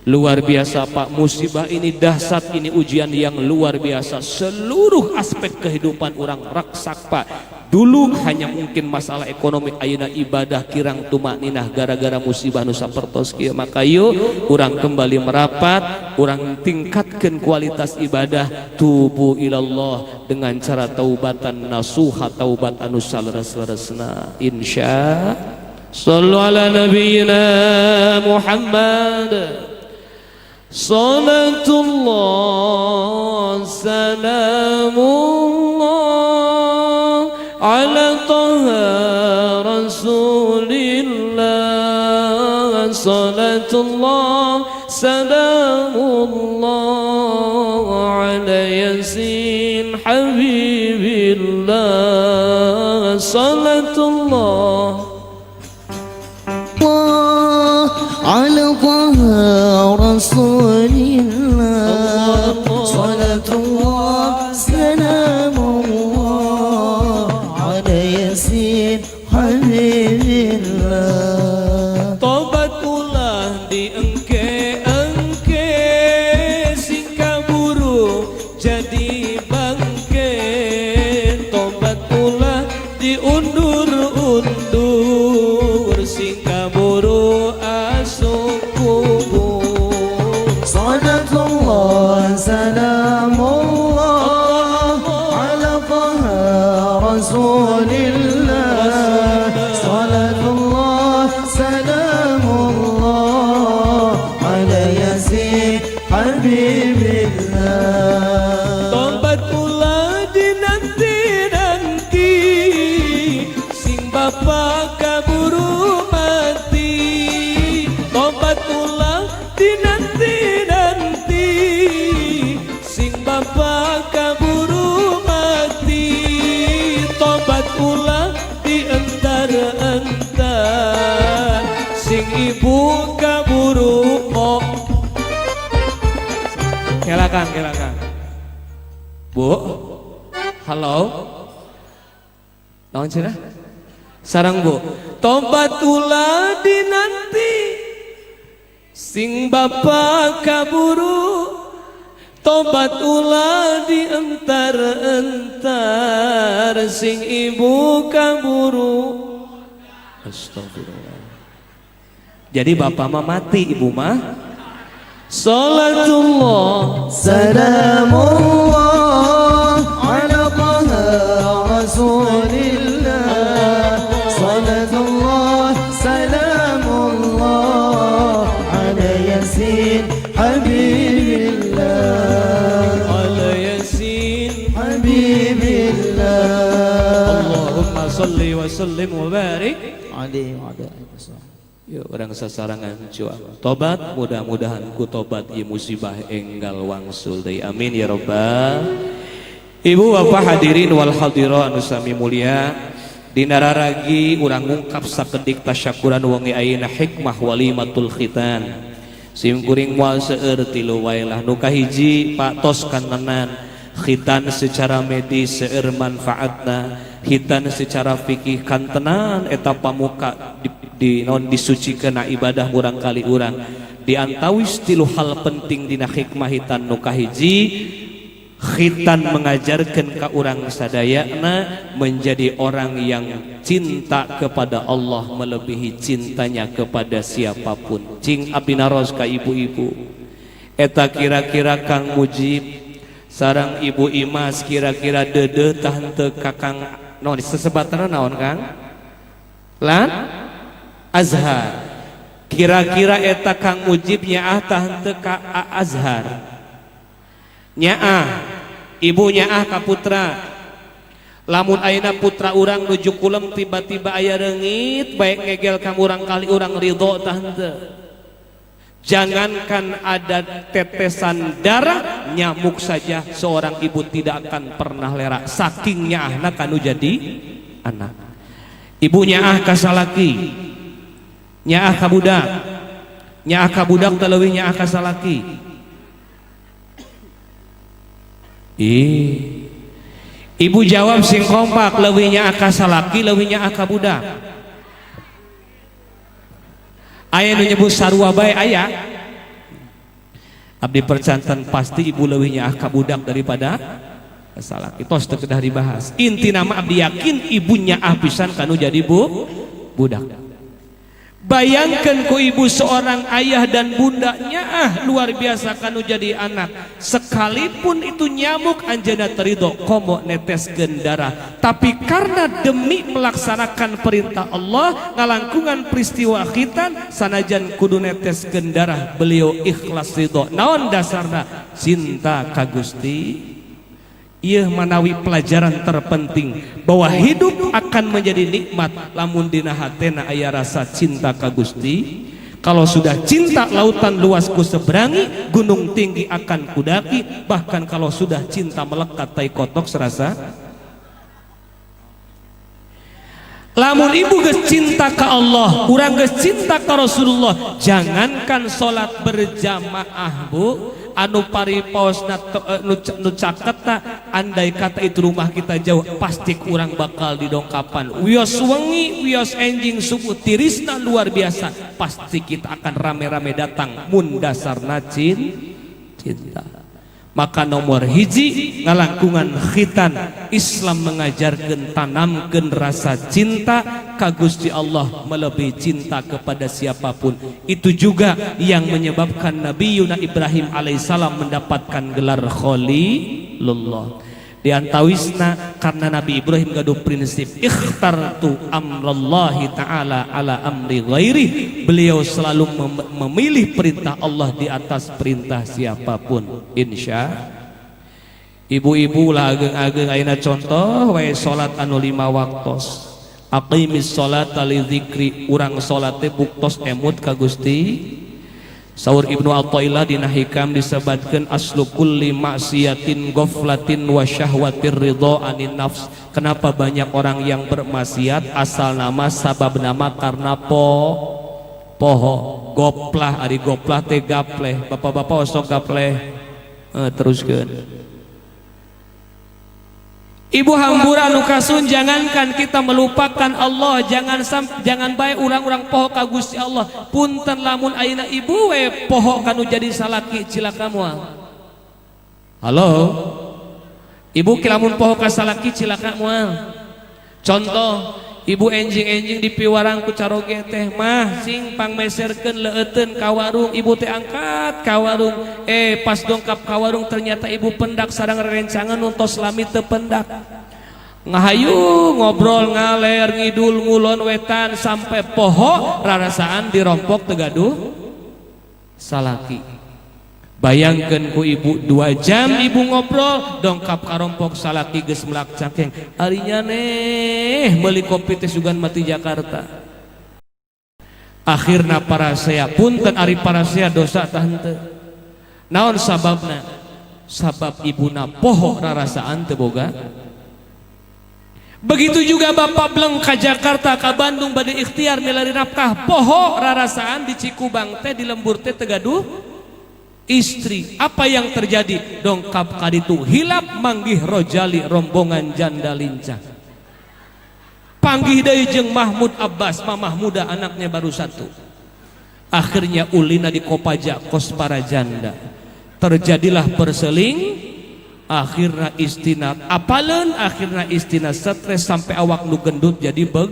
Luar biasa, Pak, musibah ini dahsyat, ini ujian yang luar biasa. Seluruh aspek kehidupan orang raksak, Pak. Dulu hanya mungkin masalah ekonomi, ayeuna ibadah kirang tumakninah gara-gara musibah nu sapertos kieu. Maka yuk urang kembali merapat, urang tingkatkan kualitas ibadah, tubu ilallah dengan cara taubatan nasuha, taubat anu saleres-leresna. Insya Sallu ala nabiyyina Muhammad. Salatullah salamullah ala Taha Rasulillah. Salatullah salamullah ala Yasin Habibillah. Salatullah على طه رسول الله. صلاة الله سلام الله على ياسين حبيب الله. Tobat ulah diengke-engke, sing kaburu jadi bangke. Tobat ulah diundur-undur, sing kaburu asup kubur. صلاة الله سلام الله على طه رسول الله. صلاة الله سلام الله على ياسين حبيب الله. Tobat ulah dinanti-nanti, sing bapak kaburu mati. Tobat ulah dinanti-nanti, sing bapak kaburu mati. Tobat ulah dientar-entar, sing ibu kaburu mo. Kelakan, kelakan. Bu, halo. Naon cenah? Sarang Bu. Tobat ulah dinanti, sing bapak kaburu. Tobat ulah dientar-entar, sing ibu kaburu. Astagfirullah. Jadi bapak mah mati, ibu mah. Salatullah سلام الله على طه رسول الله. صلاة الله سلام الله على ياسين حبيب الله. Ala Yasin حبيب الله. Allahumma salli wa sallim wa barik عليه وعلى آله وصحبه. Yuk urang sasarengan cuang tobat, mudah-mudahan ku tobat ieu musibah enggal wangsul deui, amin ya rabbal. Ibu bapak hadirin wal hadirat anu sami mulia, dina raragi urang ngungkap sakedik tasyakuran wengi ayeuna, hikmah walimatul khitan. Sim kuring moal seueur, tilu wae lah. Nu kahiji, Pak, tos kantenan khitan secara medis seueur manfaatna, khitan secara fikih kantenan eta pamuka di non disucikeun ibadah murang kali urang. Di antawis tilu hal penting dina hikmah khitan, nu kahiji, khitan mengajarkan ke urang sadayana menjadi orang yang cinta kepada Allah melebihi cintanya kepada siapapun. Cing abdi naros ka ibu-ibu, eta kira-kira Kang Mujib sarang Ibu Imas kira-kira deudeuh tah henteu ka Kang naon sesebatana, naon, Kang Lan Azhar? Kira-kira eta Kang Mujib nyaah tah henteu ka Azhar? Nyaah. Ibu nyaah ka putra? Lamun ayeuna putra urang nuju kulem, tiba-tiba aya reungit baik ngegel ka murang kali urang, ridho tah henteu? Jangankan ada tetesan darah, nyamuk saja seorang ibu tidak akan pernah lera saking nyaahna kanu jadi anak. Ibu nyaah ka salaki, nyaah ka budak? Nyaah ka budak teh leuwih nyaah ka salaki? Ih. Ibu jawab sing kompak, leuwih nyaah ka salaki, leuwih nyaah ka budak? Aya nu nyebut sarua bae, aya. Abdi percanten pasti ibu leuwih nyaah ka budak daripada salaki. Tos teu kedah dibahas. Inti nama abdi yakin ibu nyaah pisan kanu jadi bu budak. Bayangkan ku ibu seorang ayah dan bunda nyaah luar biasa kanu jadi anak. Sekalipun itu nyamuk anjeunna terido komo neteskeun darah. Tapi karena demi melaksanakan perintah Allah ngalangkungan peristiwa khitan sanajan kudu neteskeun darah beliau ikhlas ridho. Naon dasarna? Cinta ka Gusti. Ieu manawi pelajaran terpenting bahwa hidup akan menjadi nikmat lamun dina hatena aya rasa cinta ka Gusti. Kalau sudah cinta lautan luas ku seberangi, gunung tinggi akan kudaki, bahkan kalau sudah cinta melekat tai kotok serasa. Lamun ibu geus cinta ka Allah, urang geus cinta ka Rasulullah, jangankan salat berjamaah bu, anu paripaosna nu caketna andai kata itu rumah kita jauh pasti kurang bakal didongkapan. Wios wengi, wios enjing subuh tirisna luar biasa, pasti kita akan rame-rame datang mun dasarna cinta. Maka nomor hiji ngalangkungan khitan Islam mengajarkan tanamkan rasa cinta ka Gusti Allah melebihi cinta kepada siapapun. Itu juga yang menyebabkan Nabi Yuna Ibrahim alaihissalam mendapatkan gelar Khalilullah. Di antawisna karena Nabi Ibrahim gaduh prinsip ikhtartu amrallahi ta'ala ala amri ghairi. Beliau selalu memilih perintah Allah di atas perintah siapapun. Insya ibu-ibu lah ageng-ageng ayeuna contoh wae salat anu 5 waktos. Aqimis salata li dzikri, urang salat teh buktos emut ka Gusti. Saur Ibnu Athaillah dina Hikam disebatkeun aslu kulli maksiatin ghaflatin wa syahwatir ridha anin nafs. Kenapa banyak orang yang bermaksiat? Asal nama sabab nama karena poho goplah, ari goplah teh gapleh. Bapak-bapak osok gapleh. Teruskeun. Ibu hambura nu kasun, jangankan kita melupakan Allah, jangan bae urang-urang poho ka Gusti Allah. Punten lamun ayeuna ibu we poho kanu jadi salaki cilaka moal. Halo. Ibu ki lamun poho ka salaki cilaka moal. Contoh, ibu enjing-enjing di piwarang ku caroge teh mah sing pangmeserkeun leueuteun ka warung, ibu teh angkat ka warung. Pas dongkap ka warung ternyata ibu pendak sareng rerencangan nu tos lami teu pendak. Ngahayu ngobrol ngaler ngidul ngulon wetan sampai poho rarasaan dirompok teu gaduh salaki. Bayangkeun ku ibu 2 jam ibu ngobrol dongkap karompok salaki geus melak cangkeng. Ari nyaneh meuli kopi teh sugan mati Jakarta. Akhirna parasea punten ari parasea dosa tah henteu. Naon sababna? Sabab ibuna poho rarasaan teu boga. Begitu juga bapak bleng ka Jakarta ka Bandung bade ikhtiar milari nafkah poho rarasaan di Cikubang teh di lembur teh teu gaduh istri. Apa yang terjadi? Dongkap kaditu hilap manggih rojali rombongan janda lincah. Panggih deui jeung Mahmud Abbas, mamah muda anaknya baru 1. Akhirnya ulina di Kopaja kos para janda. Terjadilah perseling, akhirna istina apaleun, akhirna istina stres sampai awak nu gendut jadi beg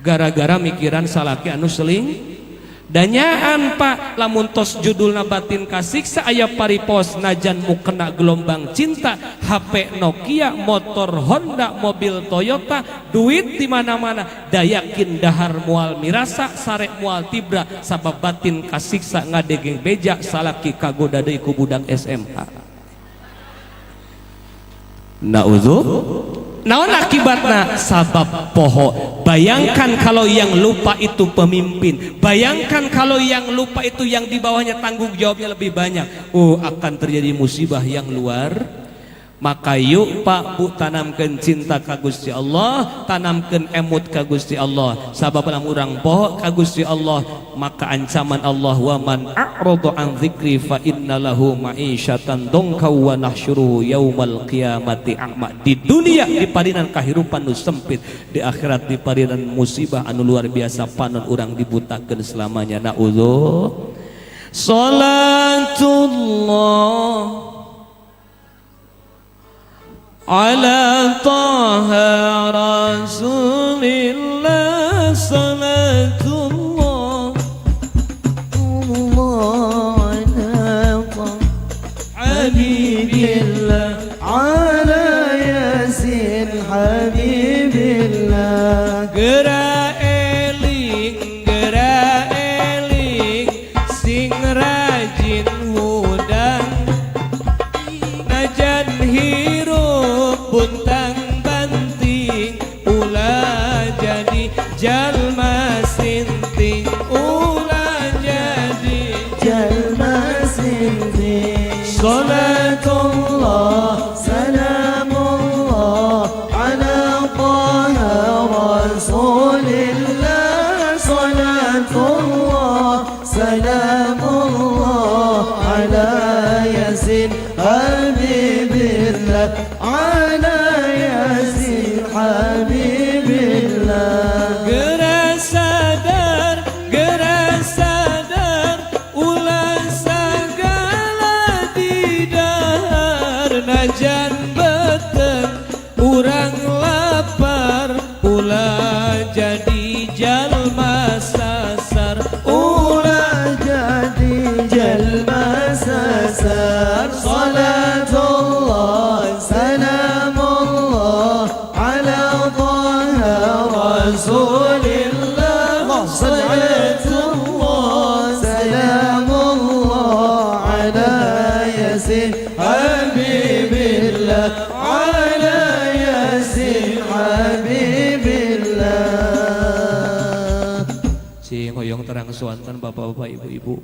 gara-gara mikiran salaki anu seling. Danyaan pak lamun tos judulna batin kasiksa aya paripos najan mu kena gelombang cinta, HP Nokia, motor Honda, mobil Toyota, duit di mana-mana, dayakin dahar mual mirasa, sare mual tibra, sabab batin kasiksa ngadegeng beja salaki kagoda deui ku budak SMA. Naudzu. Naon akibatna? Sabab poho. Bayangkan kalau yang lupa itu pemimpin. Bayangkan kalau yang lupa itu yang di bawahnya tanggung jawabnya lebih banyak. Oh, akan terjadi musibah yang luar. Maka yuk Pak Bu tanamkan cinta ka Gusti Allah, tanamkan emut ka Gusti Allah. Sabab lamun urang poho ka Gusti Allah, maka ancaman Allah wa man a'rada an dzikri fa inna lahu ma'isyatan dongka wa nahsyuruhu yaumal qiyamati a'ma. Di dunia diparinan kahirupan nu sempit, di akhirat diparinan musibah anu luar biasa, panon urang dibutakeun selamanya. Naudzu. Salatullah ala Taha Rasulillah. Salatullah Allah ala Habibillah ala Yasin Habibillah. Gera eling, gera eling, sing rajin hudang, najan hirup buntang banting, ulah jadi jalma sinting, ulah jadi jalma sinting. Salatullah salamullah ala Taha Rasulillah. Salatullah salamullah ala Yasin Habibillah, ala Yasin Habibillah. Gera sadar, gera sadar, ulah sagala didahar, najan beteng urang lapar, ulah jadi jalma sasar, ulah jadi jalma sasar. Salatullah salamullah ala Taha Rasulillah. Salatullah salamullah ala Yasin Habibillah, ala Yasin Habibillah. Sing hoyong terang suanten bapak-bapak ibu-ibu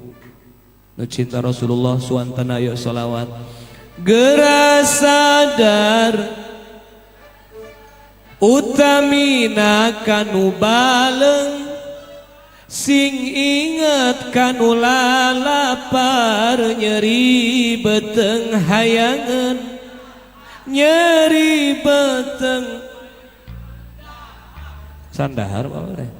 nu cinta Rasulullah suanten ayo solawat. Gera sadar utamina kanu baleng, sing inget kanu lalapar, nyeri beteng hayangan, nyeri beteng sandahar apa teh.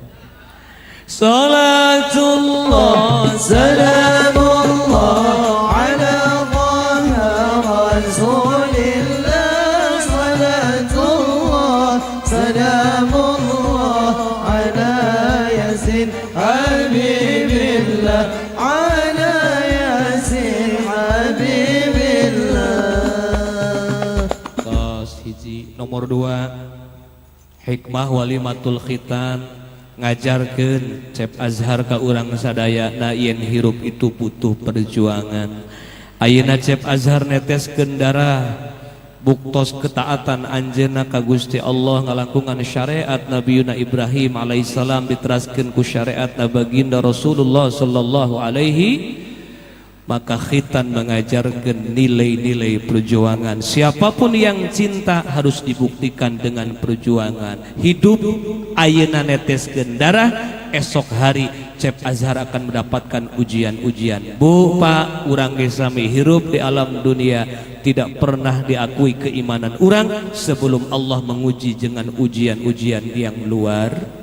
Salatullah salamullah ala Taha Rasulillah. Salatullah salamullah ala Yasin Habibillah, ala Yasin Habibillah. Tos hiji. Nomor 2, hikmah walimatul khitan ngajarkeun Cep Azhar ka urang sadaya na yen hirup itu butuh perjuangan. Ayeuna Cep Azhar neteskeun darah buktos ketaatan anjeunna ka Gusti Allah ngalangkungan syariat Nabiyuna Ibrahim alaihissalam diteraskeun ku syariat baginda Rasulullah sallallahu alaihi. Maka khitan mengajarkan nilai-nilai perjuangan. Siapapun yang cinta harus dibuktikan dengan perjuangan. Hidup ayeuna neteskeun darah, esok hari Cep Azhar akan mendapatkan ujian-ujian. Bu, Pak, urang ge sami hirup di alam dunia tidak pernah diakui keimanan urang sebelum Allah menguji dengan ujian-ujian yang luar.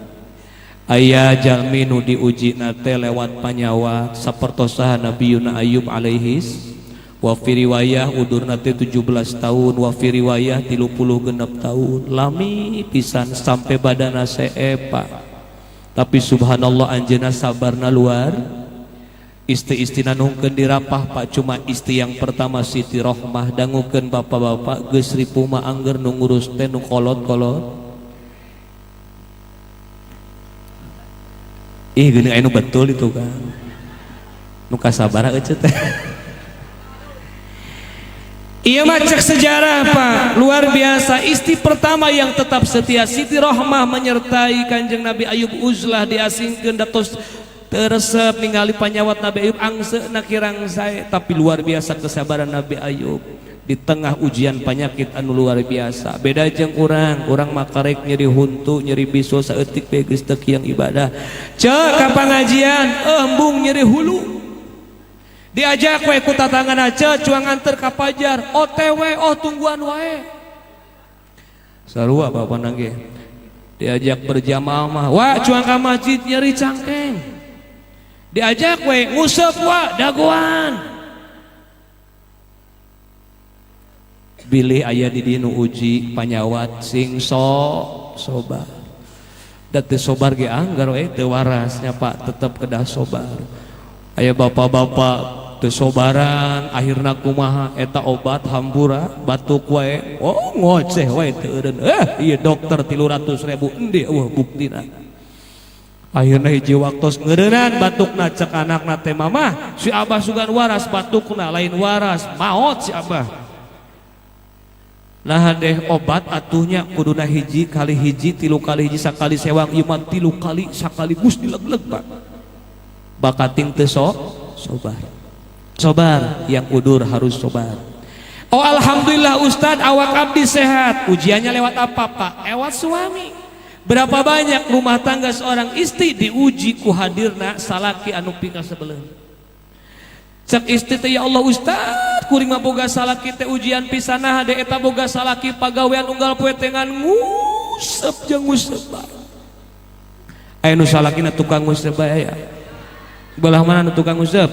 Aya jalmi nu diuji nate lewat panyawa sapertos saha Nabiyuna Ayub alaihis wa fi riwayah udurna teh 17 tahun, wa fi riwayah 36 tahun, lami pisan sampai badana seep, Pak. Tapi subhanallah anjeunna sabarna luar. Isti-istina nungkeun dirapah, Pak, cuma isti yang pertama Siti Rohmah dangukeun bapak-bapak geus ripuh mah angger nu ngurus teh nu kolot-kolot. Ih geuning anu betul itu kan. Nu kasabara euceut teh. Iya mah cek sejarah, Pak, luar biasa. Istri pertama yang tetap setia Siti Rohmah menyertai Kanjeng Nabi Ayub uzlah diasingkeun datos teresep ningali panyawat Nabi Ayub angseuna kirang sae, tapi luar biasa kesabaran Nabi Ayub di tengah ujian penyakit anu luar biasa. Beda jeung urang, urang mah karek nyeri huntu, nyeri bisul saeutik bae geus teu kiang ibadah. Ceuk ka pangajian, embung nyeri hulu. Diajak we ku tatangan aja cuang anter ka pajar, OTW oh tungguan wae. Sarua bapak nangge. Diajak berjamaah mah, wah cuang ka masjid nyeri cangkeng. Diajak we nguseup wa dagoan. Bilih aya di dinu uji panyawat sing sobar. Da teu sobar ge anggar we teu waras nya Pak, tetep kedah sobar. Aya bapak-bapak teu sobaran akhirna kumaha eta obat hampura batuk wae, oh ngoceh wae teu eureun. Ieu dokter 300.000 endi eueuh buktina. Akhirna hiji waktos ngeureunnan batukna cek anakna teh mamah si abah sugan waras batukna lain waras maot si abah. Nah deh obat atuhnya kuduna hiji kali hiji tilu kali hiji sakali sewang ieu mah tilu kali sakaligus dileg-leg Pak. Bakating teu sobar. Sobar yang udur harus sobar. Oh alhamdulillah Ustad awak abdi sehat. Ujiannya lewat apa Pak? Lewat suami. Berapa banyak rumah tangga seorang istri diuji ku hadirna salaki anu pikasebeleun. Cek istri teh ya Allah Ustad kuring mah boga salaki teh ujian pisan nah de eta boga salaki pagawean unggal poe teh ngan ngusep jeung ngusep bae. Aya nu salakina tukang ngusep bae aya. Belah mana nu tukang ngusep?